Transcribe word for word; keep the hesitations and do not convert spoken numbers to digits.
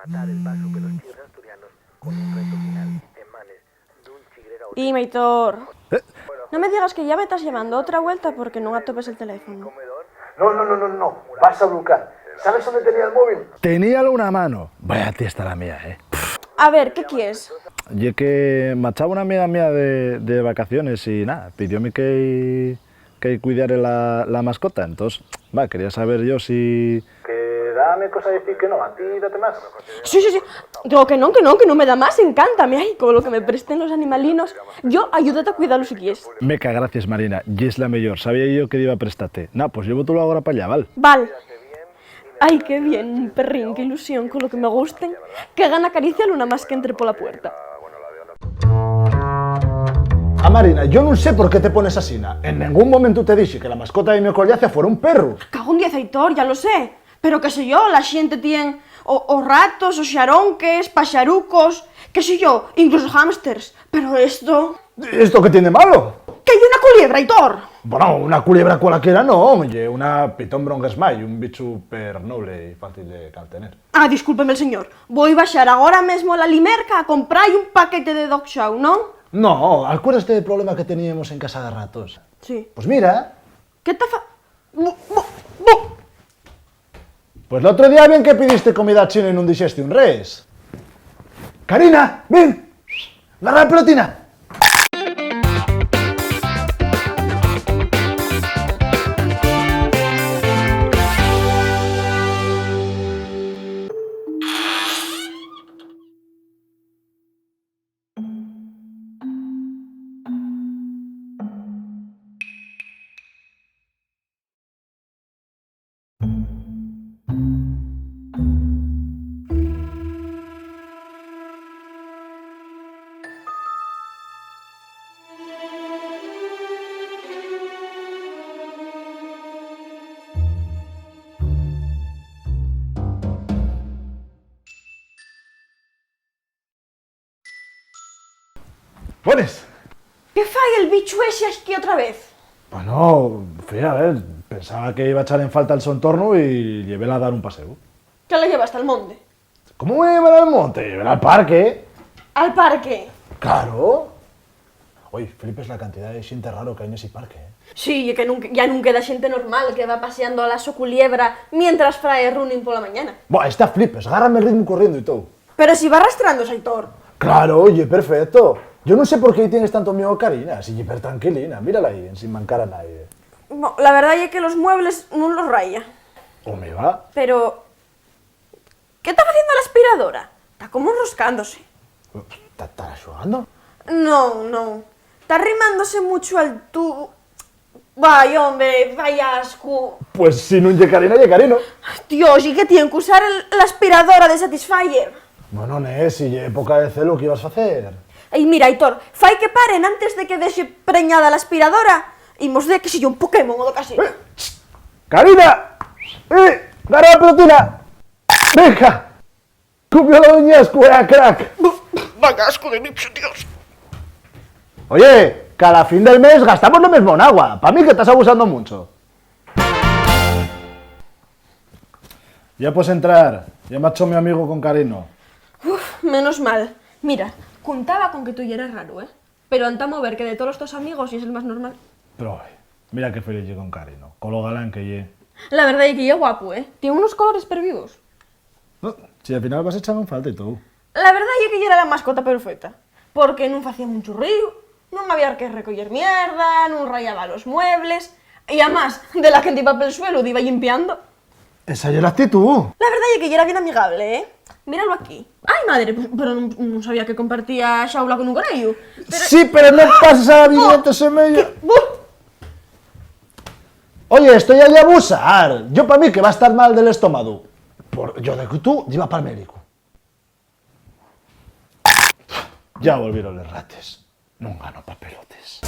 Dar el pasu pelos chiers asturianos con un reto final en manes d'un chigrera. Dime, Aitor. Eh. Non me digas que yá me tas llamando otra vuelta porque nun atopes el teléfono. No, no, no, no, no. Vas a brucar. ¿Sabes dónde tenía el móvil? Teníalo una mano. Vaya tiesta la mía, eh. A ver, ¿qué quies? Ye que m'achaba una amiga mía de, de vacaciones y, na, pidióme que, que cuidare la, la mascota. Entós, va, quería saber yo si... Que dame cosa decir que no, a ti date más. Sí, sí, sí. Digo que non, que non, que non me da más, encántame. Ai, con lo que me presten los animalinos, yo ayúdate a cuidalos si quies. Meca, gracies, Marina. Yes la meyor. Sabía yo que diba prestate. Na, pues llévotelo agora pa allá, val? Val. Ai, qué bien, un perrín, qué ilusión, con lo que me gusten. Qué gana acaricialu namás qu'entre pola puerta. A Marina, yo nun sé por qué te pones asina. En nengún momentu te dixi que la mascota de mi ocorllacia fuera un perru. Cago en diez, Aitor, ya lo sé. Pero qué sé yo, la xente tien o, o ratos, o xaronques, paxarucos, qué sé yo, incluso hámsters. Pero esto... ¿Esto qué tien de malo? ¡Que ye una culiebra, Aitor! Bueno, una culiebra cualquiera no, ye una Python brongesmai, un bichu per noble y fácil de caltener. Ah, discúlpeme'l señor. Voi baxar agora mesmo a la Limerca a comprar un paquete de Dog Chow, ¿non? No, alcuérdate del problema que teníamos en casa de ratos. Sí. Pues mira. ¿Qué ta fa-? Bu, bu, bu. Pues l'otru día bien que pidiste comida china y nun dixeste un res. Karina, ven, garra la pelotina. Buenes. ¿Qué fai el bichu ese aquí otra vez? Bueno, fui a ver, pensaba que iba a echar en falta el so entornu y llevéla a dar un paseu. ¿Que la llevaste al monte? ¿Cómo voy a llevar al monte? Llevéla al parque. ¿Al parque? Claro. Oye, flipes la cantidad de xente raro que hai nesi parque, eh. Sí, ye que nun, ya nun queda xente normal que va paseando a la so culiebra mientras fai running pola mañana. Buah, esta flipes, gárrame el ritmu corriendo y tou. Pero si va arrastrando, Aitor. Claro, oye, perfecto. Yo nun sé por qué tienes tanto miedo a Karina, si ye hipertranquilina, mírala ahí, ensin mancar a nadie. Bo, la verdá ye que los muebles nun los raya. Home, va. Pero, ¿qué ta faciendo la aspiradora? Ta como enroscándose. Ta, ta xugando? Non, non. Ta arrimándose mucho al tu-, Vai, hombre, vai ascu. Pues si nun ye Karina, ye Karino. Dios, ¿y qué tien qu'usar el, la aspiradora de Satisfyer? Bueno, ne, si ye época de celu, ¿qué ibas facer? Ai, mira, Aitor, fai que paren antes de que dexe preñada la aspiradora. Imos de que si yo un Pokémon o do casi. Eh, ch, Karina! Eh, garra la pelotina! Venga. Comió la uña escuera, crack. Buf, vaya asco de bicho, Dios. Oye, cada fin del mes gastamos lo mesmo en agua. Pa mí que estás abusando mucho. Ya puedes entrar. Ya marchó mi amigo con Karino. Uf, menos mal. Mira, contaba con que tú yeras raro, ¿eh? Pero anta mover que de tolos tos amigos yes el más normal. Pero, oi, mira qué feliz ye con Karino, con lo galán que ye. La verdá ye que ye guapu, ¿eh? Tien unos colores pervivos. No, si al final vas echar en falta y tou. La verdá ye que yera la mascota perfecta, porque nun facía munchu ruiu, nun había que recoyer mierda, nun rayaba los muebles, y amás, de la que diba pel suelu, diba llimpiando. Esa ye l'actitud. La verdá ye que yera bien amigable, ¿eh? Míralo aquí. Ai, madre, pues, pero nun, nun sabía que compartía xaula con un coneyu. Pero... Sí, pero no pasa bien, no, te semeya. Que, bu- Oye, esto ya ye abusar. Yo pa mí que va estar mal del estómagu. Por, yo de que tú, diba pa'l médico. Ya volvieron les rates. Nun gano pa pelotes.